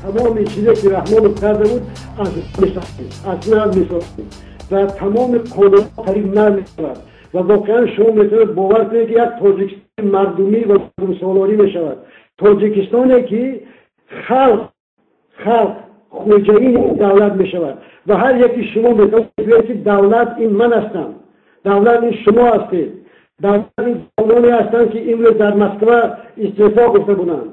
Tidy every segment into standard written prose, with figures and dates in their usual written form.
Тамоми чизе ки Раҳмонов карда буд, аз нав месозем ва тамоми қонунҳо қариб нав мешавад. Ва воқеан шумо метавонед бовар кунед, ки як Тоҷикистони мардумӣ ва мардумсолорӣ мешавад. Тоҷикистоне, ки халқ хоҷаини давлат мешавад ва ҳар яки шумо метавонед бигӯед, ки давлат ин ман ҳастам, давлат ин шумо ҳастед, давлат ин ҷавононе ҳастанд, ки имрӯз дар Москва истеъфо гуфта буданд,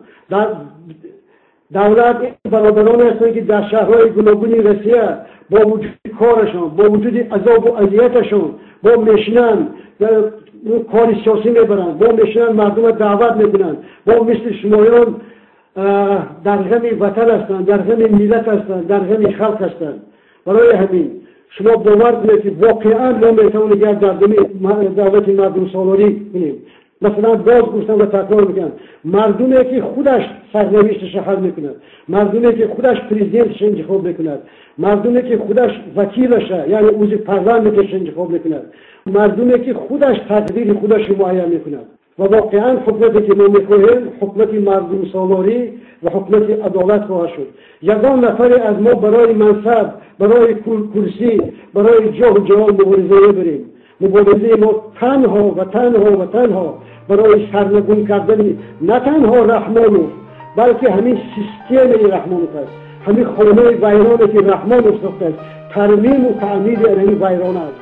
давлат ин бародароне ҳастанд, ки дар шаҳрҳои гуногуни Россия бо вуҷуди корашон, бо вуҷуди азобу азияташон бо мешинанд, кори сиёсӣ мебаранд, бо мешинанд, мардумро даъват мекунанд, бо мисли шумоён дар ғами ватан ҳастанд, дар ғами миллат ҳастанд, дар ғами халқ ҳастанд. Барои ҳамин шумо бовар кунед, ки воқеан мо метавонем як давлати мардумсолорӣ кунем. Масалан, боз гуфтам ва такрор мекунам, мардуме ки худаш сарнавишташа ҳал мекунад, мардуме ки худаш президенташа интихоб мекунад, мардуме ки худаш вакилаша, яъне узви парламенташа интихоб мекунад, мардуме ки худаш тақдири худашро муайян мекунад. Ва воқеан ҳукумате ки мо мехоҳем, ҳукумати мардумсолорӣ ва ҳукумати адолат хоҳад шуд. Ягон нафаре аз мо барои мансаб, барои курсӣ, барои ҷоҳу ҷалол мубориза мебарем. Муборизаи мо танҳо ва танҳо ва танҳо барои сарнагун кардани на танҳо Раҳмонов, балки ҳамин системаи Раҳмонов аст, ҳамин хонаи вайроне, ки Раҳмонов сохтааст, тармиму таъмири ҳамин вайрона аст.